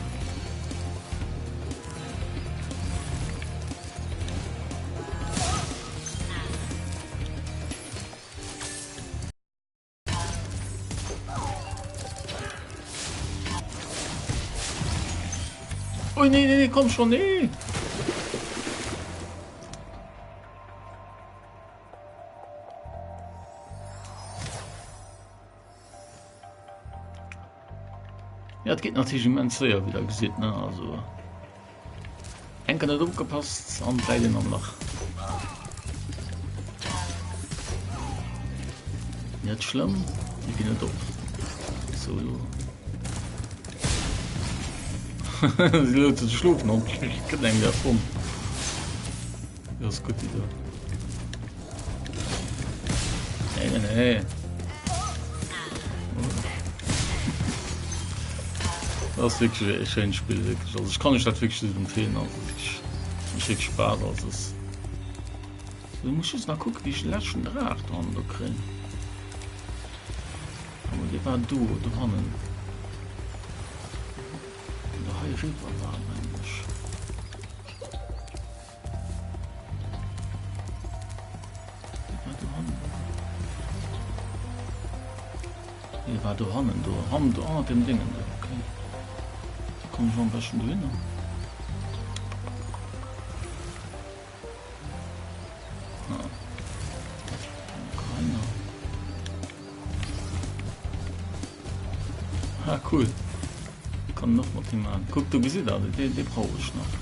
Ui, nee, nee, nee, komm schon, nee. Ja, et geet natierlech immens séier, wéi der gesitt, ne? Also enker net opgepasst an läit een am Lach. Net schlëmm, mir ginn net op. So, lo. Si lo ze schlofen an gëtt eng dervun. Dat ass gutt, déi do. Nee, nee, nee. Dat ass wierklech e schéint Spill, wierklech. Also ech kann iech dat wierklech just empfehlen. Also wierklech, mécht wierklech Spaass. Also es Du muss just nach kucken, wéi ech de leschten Draach dran do kréien. Awer dee war do, dohannen. Oder hei eriwwer war, mengen ech. Dee war do hannen do hannen do hannert dem Dingen do okay. Da komme ich am besten do hin. Ah. Keiner. Ah, cool. Kann noch mat him an. Kuck, du gesitt dat, dee, dee brauch ech nach.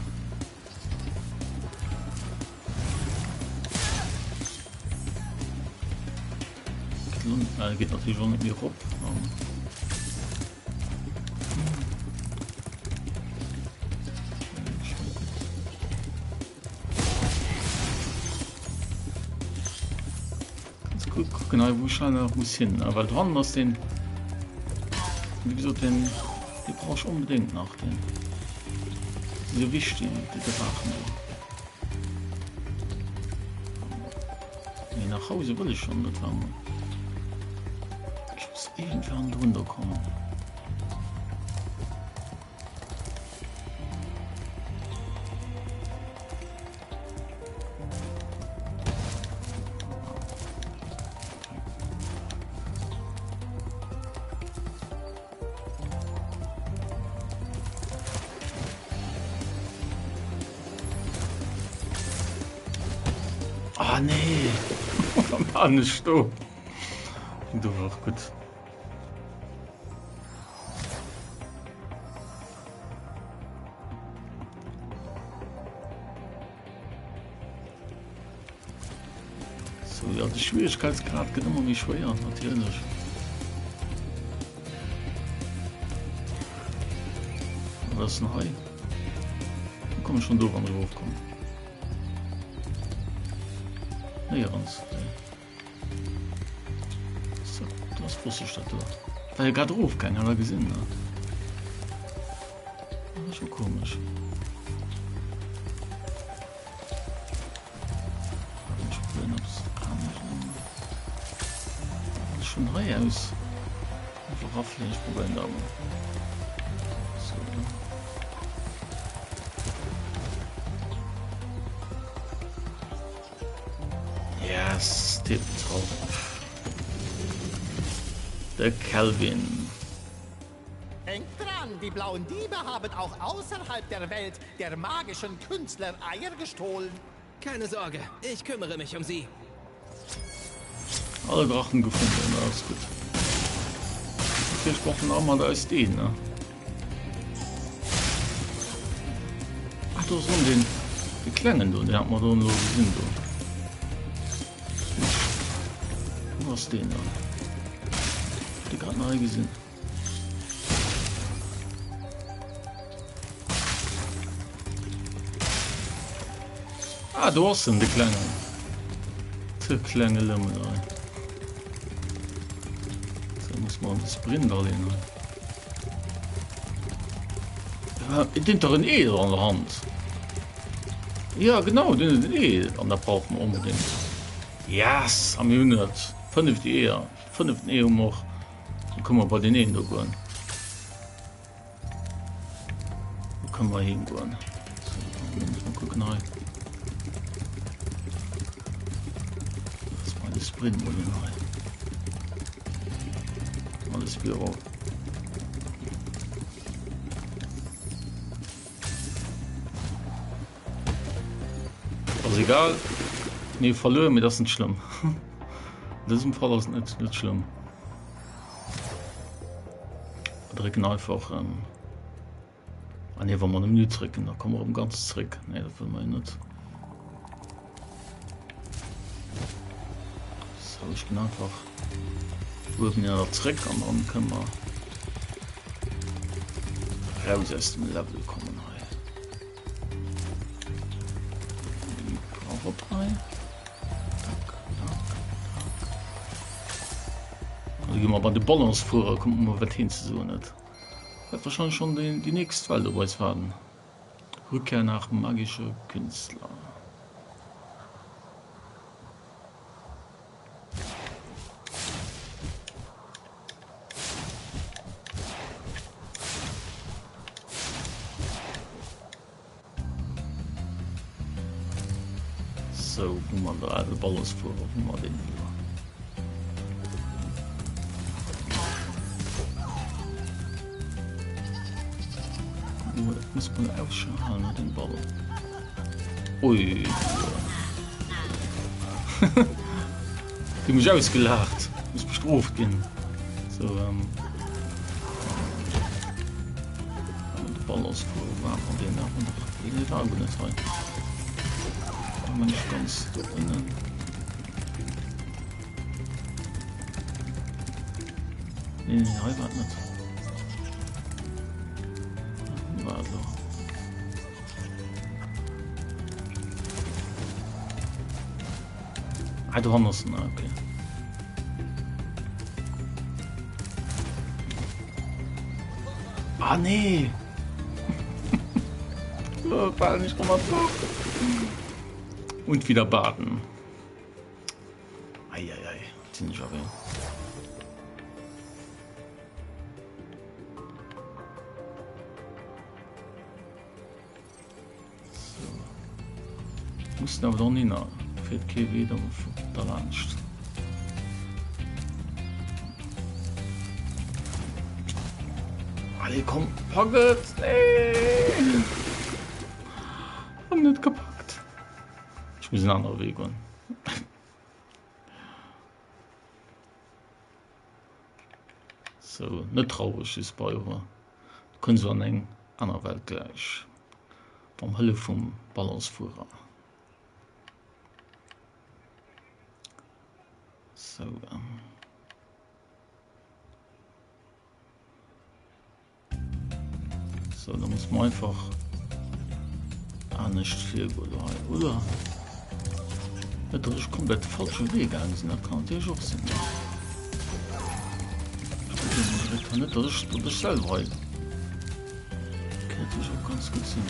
Geet natierlech och net méi erop. Ganz gutt kucken hei wou ech hei nach muss hin, well dran ass den wéi gesot den dee brauch ech onbedéngt nach den sou wichteg déi Draachen do. Nee nach Hause wëll ech schon net war mol. Ech muss irgendwann drunter kommen. Ah nee, war nicht do. Du war auch gut. So, ja, de Schwierigkeitsgrad gëtt ëmmer méi schwéier, natierlech. Wat ass denn hei? Do komme schon do, wann ech erofkommen. Néierens. Nee. So, das wusste ich dat do. War jo grad erofgaangen, hat der gesinn, ne? Das ist schon komisch. Schon hei aus. Einfach rafflen, ich probieren da mal. So. Yes, tipptopp. De Kelvin. Denkt dran, die blauen Diebe haben auch außerhalb der Welt der magischen Künstler Eier gestohlen. Keine Sorge, ich kümmere mich um sie. Alle Drachen gefunden, alles gut. Natürlich brauchen wir auch mal da ist den, ne? Ach, do ass erëm deen, dee klengen do, deen hat mer do elo gesinn do. Wo ass deen dann? Hab dee grad nach hei gesinn. Ah, do ass en, de klengen. De klenge Lëmmel hei. So, muss man de Sprint aleen hei. Deen huet dach en Ee an der Hand. Ja genau, deen huet en Ee an dat brauche mer onbedéngt. Yes! A mir hunn et. Fënneft Eeër. Fënneften Ee hu mer och. Da kënne mer bei deen een do goen. Do kënne mer heem goen. So, da muss mer kucken hei. Das war de Sprint mol hin hei. Alles Büro. Ass egal. Mir verluer, mee dat ass net schlëmm. An dësem Fall ass et net, net schlëmm. Wir drécken einfach ähm, Ah nee, wa mer den Menü zrécken, da komme mer erëm ganz zréck. Nee, dat wëlle mer jo net. So, ech ginn einfach uewen ja zréck an dann kënne mer raus aus dem Level kommen hei. Brauch op hei. Tack, tack, tack. Also gi mer bei de Ballonsfuerer, kommt mer wat heen ze soen huet. Wäert wahrscheinlech schon déi, déi nächst Welt op eis waarden. Rückkehr nach magische Künstler. Sou, wou mer da de Ballonsfuerer, wou mer deen elo? Muss man Ausschau halen den Ballon. Ui. Déi hu mech ausgelaacht. Muss bestrooft ginn. So, ähm. De Ball ass vu war an den awer nach deen war awer net hei. War mer nicht ganz do ënnen. Nee, nee, hei war et net. Wo war et lo? Ah, do hannen ass en, ah, okay. Ah, nee! oh, fall nicht nochmal drauf. Und wieder baden. Eieiei, sinn ech erwähnt. So. Mussen awer dann hinner. Féiert kee Wee dann derlaanscht. Allez, komm, pack et! Nee! Hab net gepackt. Ech muss en anere Wee goen. Sou, net traureg si Spyro. Du kënns an eng aner Welt gläich. Mam Hëllef vum Ballonsfuerer. Sou. Ähm. So, da muss man einfach anescht virgoen do hei, oder? Net, dass ech komplett de falsche Wee gaange sinn, dat kann natierlech och sinn. Ech kann net, dass ech, dass ech selwer hei. Kann natierlech och ganz gutt sinn.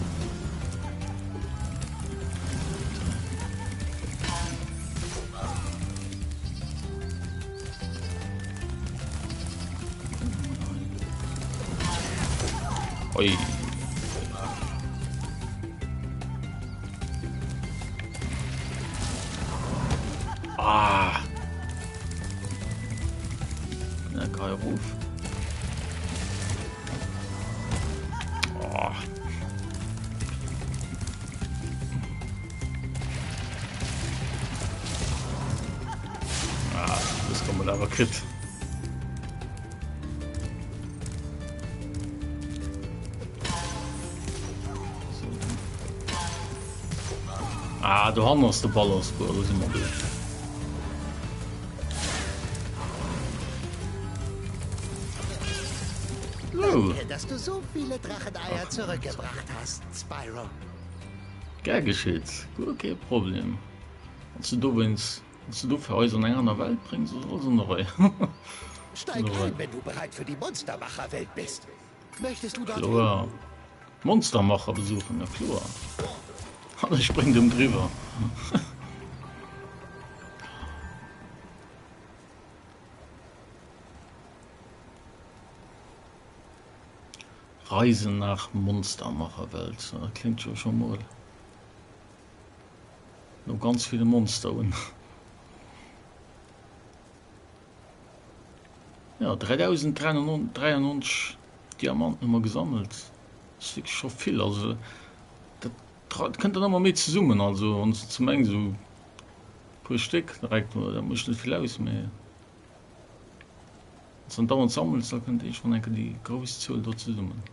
Oi. Ah. Na, Kai ruf. Oh. Ah, das kann man aber kritt. So. Ah, do hannen ass de Ballonsbuer, do si mer do. Danke, dass du so viele Dracheneier zurückgebracht hast, Spyro. Gär geschitt, guer kee Problem. Wann s du dowéinst, wann s du dofir eis an eng aner Welt bréngs, ass alles an der Rei. Steig ein, wenn du bereit für die Monstermacherwelt bist. Möchtest du dorthin? Kloer. Monstermacher besuchen, na kloer. An ech spréngt em driwwer. Reisen nach Monstermacherwelt, dat kléngt jo scho mol no ganz ville Monster un. Ja, 3093 Diamanten hu mer gesammelt. Dat ass wierklech scho vill. Also dat kënnt dann ëmmer méi zesummen. Also wann s de zum eng esou e puer Stéck direkt, dat mécht net vill aus, mee wann s de dann dauernd sammels, da kënnt iergendwann eng Kéier déi grouss Zuel do zesummen.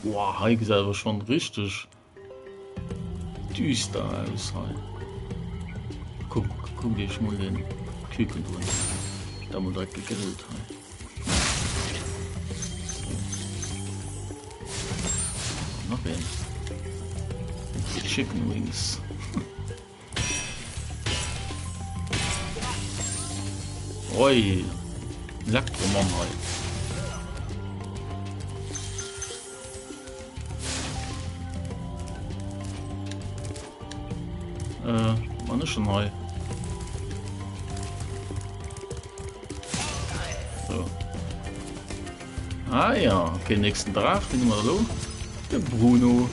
Wow, hei gesäit awer schonn richteg Düster aus hei. Kuck, kuckt iech mol den Küken do un. Da mol direkt gegrillt hei. Nach een. Chicken Wings. Oi, Elektromann hei. Äh, wann ech schon hei. So. Ah ja, okay, nächsten Draach, den haben wir da. Der Bruno.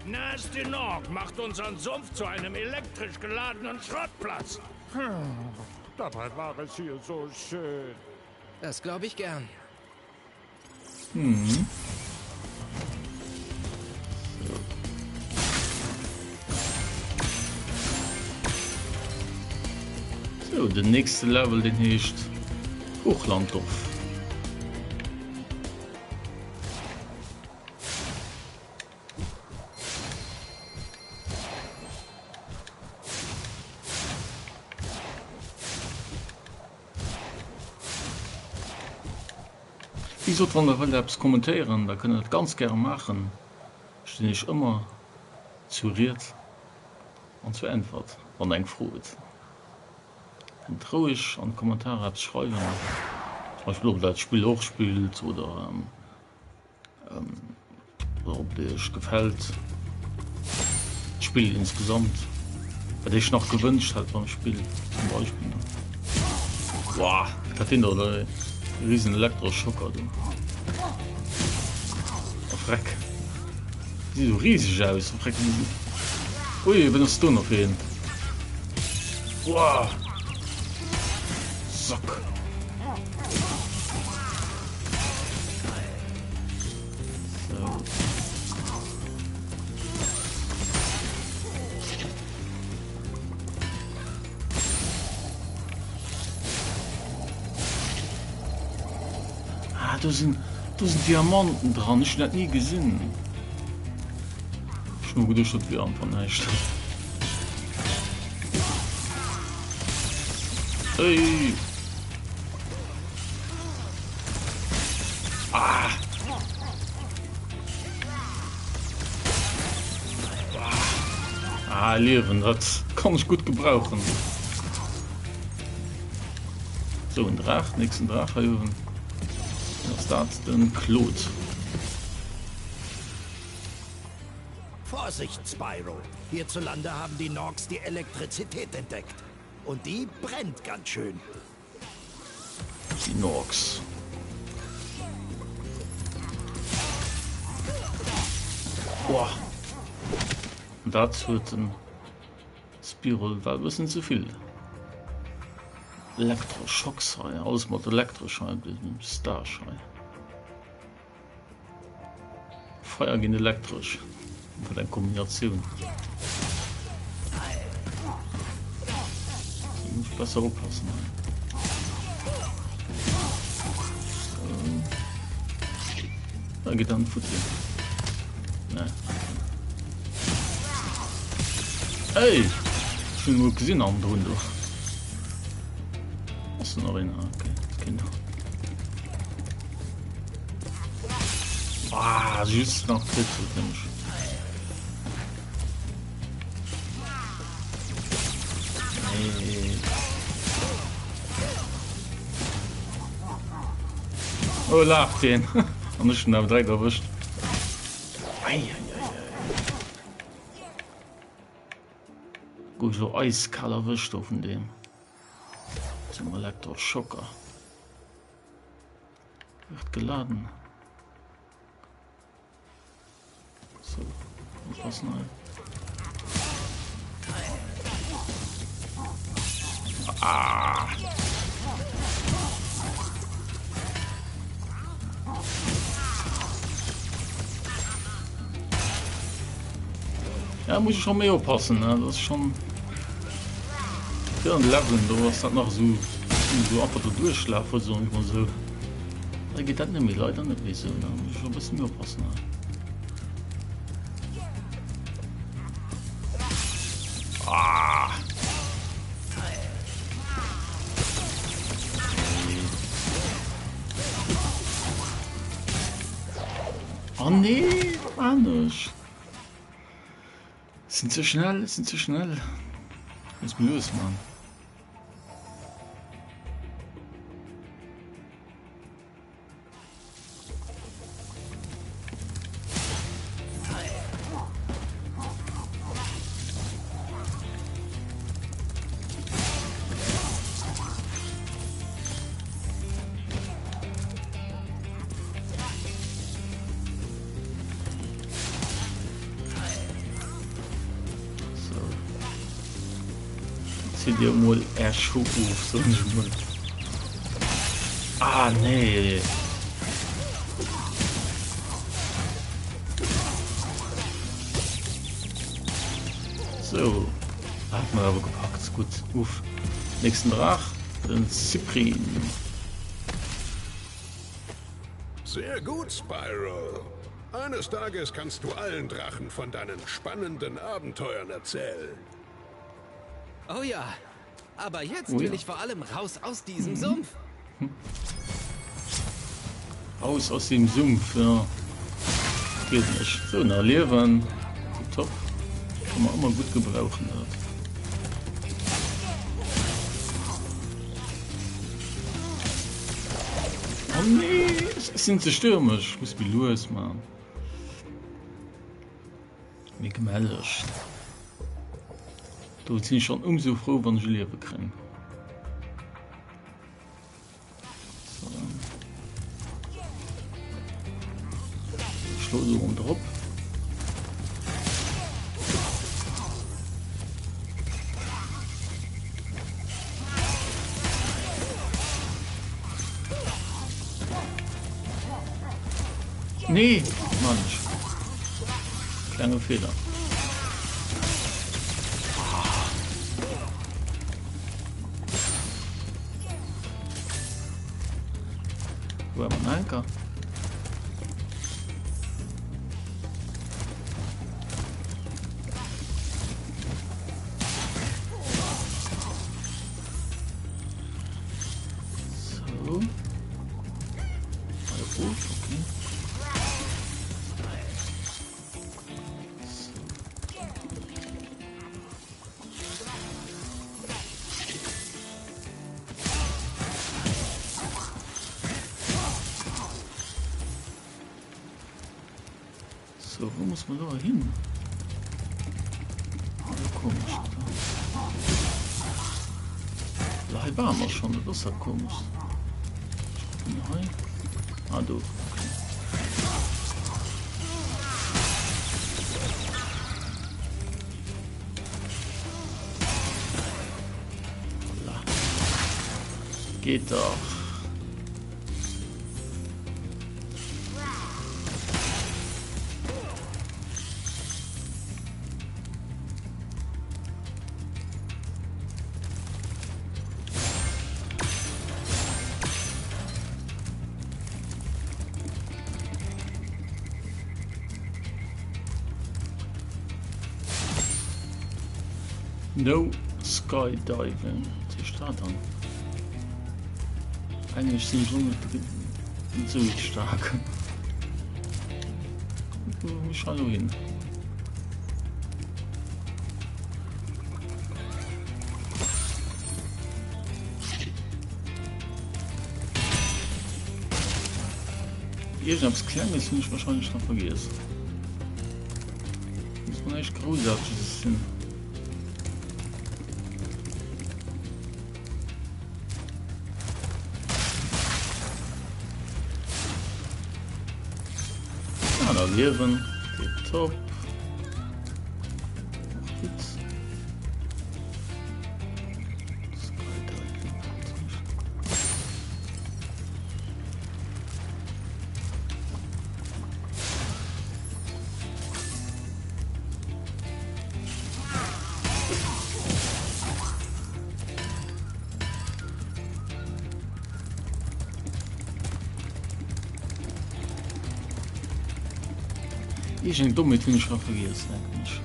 Nasty Nog macht unseren Sumpf zu einem elektrisch geladenen Schrottplatz. Dabei war es hier so schön. Das glaube ich gern. Mhm. So. So, den nächste Level, den heescht Hochlanddorf. Wéi gesot, wann der wëllt eppes kommentéieren, da kënnt der dat ganz gäre maachen. Ech stinn iech ëmmer zur Ried an zur Äntwert, wann der eng Fro hutt. Kënnt roueg an d'Kommentarer eppes schreiwen, zum Beispill ob der dat Spill och spillt oder Oder ob et iech gefält d'Spill insgesamt, wat iech nach gewënscht hätt beim Spill zum Beispill. Wow, wat hat deen do e riesen Elektroschocker do. Oh Freck. Déi si sou rieseg aus. Oh Freck. Ui, wat ass do nach fir een? Wow. Sack. Ah, do sinn, do sinn Diamanten dran. Ech hunn dat ni gesinn. Ech hunn elo geduecht, dat wier einfach näischt. Hey! Ah. Ah, Liewen, dat kann ech gutt gebrauchen. So, en Draach, nächsten Draach hei uewen. Wat ass dat? Den Claude. Vorsicht, Spyro! Hierzulande haben die Norks die Elektrizität entdeckt. Und die brennt ganz schön. Die Norks. Boah. Und dat huet den Spyro war e bëssen ze vill. Elektroschocks hei, alles mat elektresch hei op diesem Stage hei. Feier ginn elektresch, wat eng Kombinatioun. So, muss ich besser oppassen hei. So. Da geht dann futti. Ne. Ey! Ich hun mol gesinn am drun do. Ass nach een? Ah, okay. Kind. Ah, just nach kritt huet nämlich. Nee. Oh, laaft den. An ech hun awer direkt erwëscht. Ei, ei, ei, ei. Gouf ech lo eiskal erwëscht do vun deem. Zum Elektroschocker. Wird geladen. So, aufpassen. Ah. Ja, muss ich schon méi oppassen, ne? Das ist schon Fir an Leveln do ass dat nach esou esou einfach do duerchlafen soen ech mol esou. Da geet dat net méi leider net méi esou, da muss ech scho e bësse méi oppassen hei. Ah! Oh nee, anesch. Sinn ze schnell, sinn ze schnell. Muss mir lues man. So. Zieh dir mol är Schuh of, soen ech mol. Ah, nee. So. Hat man awer gepackt. Gutt. Uff. Nächsten Draach, den Cyprin. Sehr gut, Spyro. Eines Tages kannst du allen Drachen von deinen spannenden Abenteuern erzählen. Oh ja, aber jetzt oh ja. will ich vor allem raus aus diesem mhm. Sumpf. Hm. Raus aus dem Sumpf, ja. Geht nicht. So, na, Leben. Top. Kann man immer gut gebrauchen. Dat. Oh nee, ech sinn ze stürmesch. Ech muss méi lues man. Méi gemelleg. Do sinn ech schon ëmsou frou, wann ech e Liewe kréien. So. Schlo so um drop. Nee, Mann. Klenge Fehler. Wo war mein Anker? So. Okay. Wou muss mer do hin? Ah, komesch. Da hei ware mer schonn, dat ass dat Komescht. Hei? Ah, do. Okay. Voilà. Geht doch. No skydiving. Wat heescht dat dann? Englesch sinn ech och net esou staark. Wou muss ech hei elo hin? Irgendeppes Klenges hunn ech wahrscheinlech nach vergiess. Muss man näischt Groussaarteges sinn. Ah, da liewen. Tipptopp. Och gutt. Iergend eng Dommheet hunn ech nach vergiess, denken ech.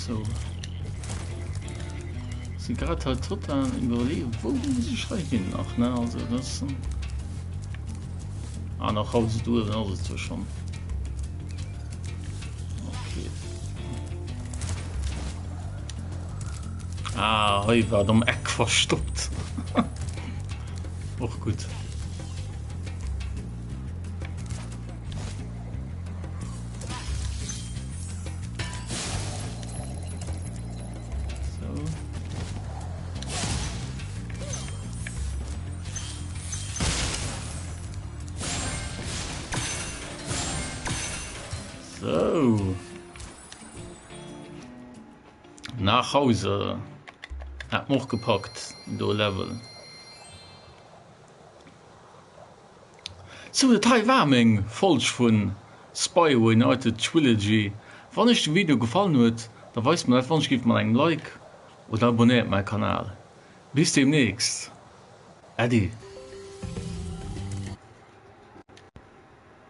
So. Si grad halt total iwwerleeën, wou muss ech hei hin nach, ne? Also das. Ah, nach Hause du, dann ass et zwar schon. Okay. Ah, hei war et am Eck verstoppt. Och gutt. So. So. Nach Hause. Hat mir och gepackt, do Level. Sou, dat hei war meng Folg vun Spyro United Trilogy. Wann iech de Video gefallen huet, da weist mer dat wannechgift mat engem Like oder abonnéiert mäi Kanal. Bis demnächst. Äddi.